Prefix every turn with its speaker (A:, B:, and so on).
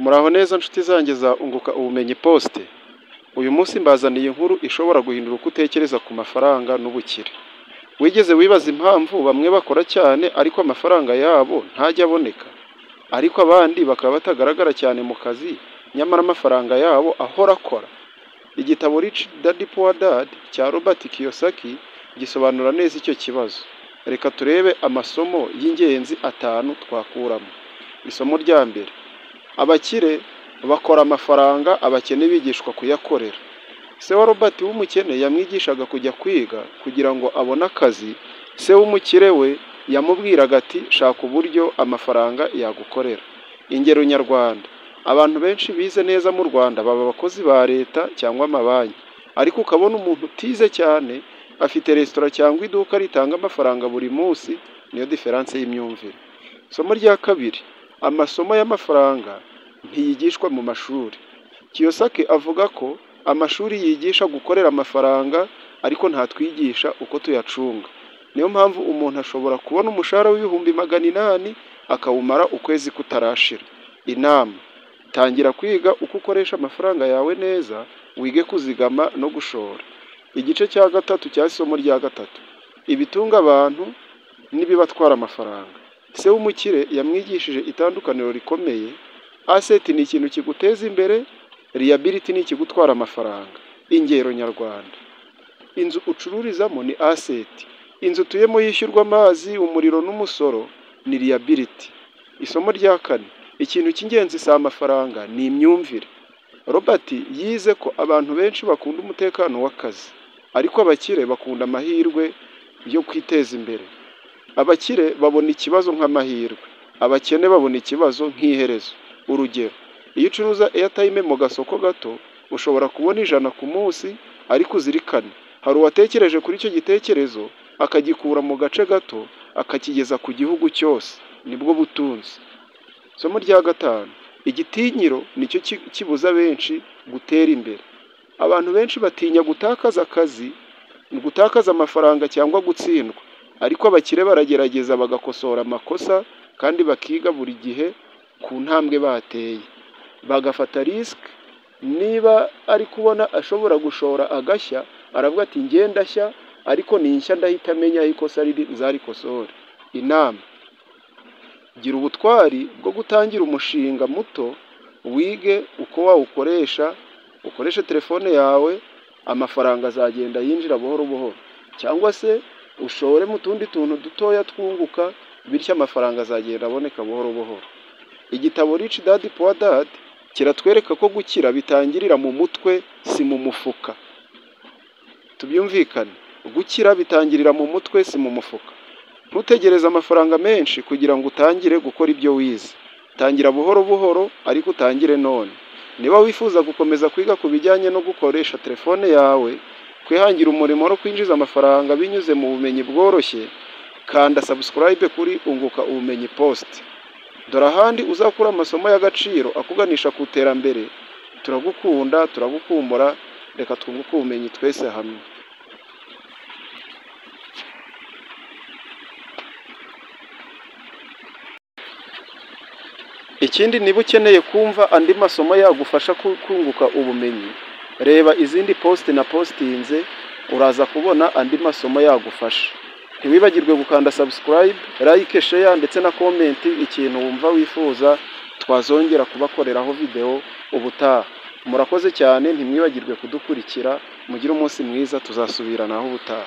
A: Muraho neza nshuti zanjye za Unguka Ubumenyi Post. Uyu munsi mbazaniye inkuru ishobora guhindura uko utekereza ku mafaranga n'ubukire. Wigeze wibaza impamvu bamwe bakora cyane ariko amafaranga yabo ntajya aboneka, ariko abandi bakaba batagaragara cyane mu kazi nyamara amafaranga yabo ahora akora? Igitabo Rich Dad Poor Dad cya Robert Kiyosaki gisobanura neza icyo kibazo. Reka turebe amasomo y'ingenzi atanu twakuramo. Isomo rya mbere: abakire bakora amafaranga, abakene bigishwa kuyakorera. Se wa Robert w'umukene yamwigishaga kujya kwiga kugira ngo abone akazi, se w'umukire we yamubwiraga ati: "Shaka uburyo amafaranga yagukorera." Ingero nyarwanda: abantu benshi bize neza mu Rwanda baba abakozi ba leta cyangwa amabanki, ariko ukabona umuntu utize cyane afite resitora cyangwa iduka ritanga amafaranga buri munsi. Niyo différence y'imyumvire. Isomo rya kabiri: amasomo y'amafaranga ntiyigishwa mu mashuri. Kiyosaki avuga ko amashuri yigisha gukorera amafaranga, ariko ntatwigisha uko tuyacunga. Niyo mpamvu umuntu ashobora kubona umushahara w'800,000 akawumara ukwezi kutarashira. Inama: tangira kwiga uko ukoresha amafaranga yawe neza, wige kuzigama no gushora. Igice cya gatatu cya isomo rya gatatu: ibitunga abantu n'ibibatwara amafaranga. Se w'umukire yamwigishije itandukaniro rikomeye: asset ni ikintu kiguteza imbere, liability ni ikigutwara amafaranga. Ingero nyarwanda: inzu ucururizamo ni asset, inzu utuyemo yishyurwa amazi, umuriro n'umusoro ni liability. Isomo rya kane: ikintu cy'ingenzi si amafaranga, ni imyumvire. Robert yize ko abantu benshi bakunda umutekano w'akazi, ariko abakire bakunda amahirwe yo kwiteza imbere. Abakire babona ikibazo nk'amahirwe, abakene babona ikibazo nk'iherezo. Urugero: iyo ucuruza airtime mu gasoko gato, ushobora kubona 100 ku munsi, ariko uzirikane, hari uwatekereje kuri icyo gitekerezo akagikura mu gace gato akakigeza ku gihugu cyose. Nibwo butunzi. Isomo rya gatanu: igitinyiro nicyo kibuza benshi gutera imbere. Abantu benshi batinya gutakaza akazi, gutakaza amafaranga cyangwa gutsindwa, ariko abakire baragerageza, bagakosora amakosa kandi bakiga buri gihe ku ntambwe bateye, bagafata risk. Niba ari kubona ashobora gushora agashya, aravuga ati: "Njye ndashya, ariko ninshya ndahita amenya aho ikosa riri, nzarikosore." Inama: gira ubutwari bwo gutangira umushinga muto, wige uko wawukoresha, ukoreshe telefone yawe, amafaranga azagenda yinjira buhoro buhoro, cyangwa se ushore mu tundi tuntu dutoya twunguka, bityo amafaranga azagenda aboneka buhoro buhoro. Igitabo Rich Dad Poor Dad kiratwereka ko gukira bitangirira mu mutwe, si mu mufuka. Tubyumvikane: gukira bitangirira mu mutwe, si mu mufuka. Ntutegereze amafaranga menshi kugira ngo utangire gukora ibyo wize. Tangira buhoro buhoro, ariko utangire none. Niba wifuza gukomeza kwiga ku bijyanye no gukoresha telefone yawe, kwihangira umurimo no kwinjiza amafaranga binyuze mu bumenyi bworoshye, kanda subscribe kuri Unguka Ubumenyi Post. Dore ahandi uzakura amasomo y'agaciro akuganisha ku iterambere. Turagukunda, turagukumbura, reka twunguke ubumenyi twese hamwe. Ikindi, niba ukeneye kumva andi masomo yagufasha kunguka ubumenyi, reba izindi post na postinze, uraza kubona andi masomo yagufasha. Ntiwibagirwe gukanda subscribe, like, share ndetse na comment ikintu wumva wifuza twazongera kubakoreraho video ubutaha. Murakoze cyane, ntimwibagirwe kudukurikira. Mugire umunsi mwiza, tuzasubiranaho ubutaha.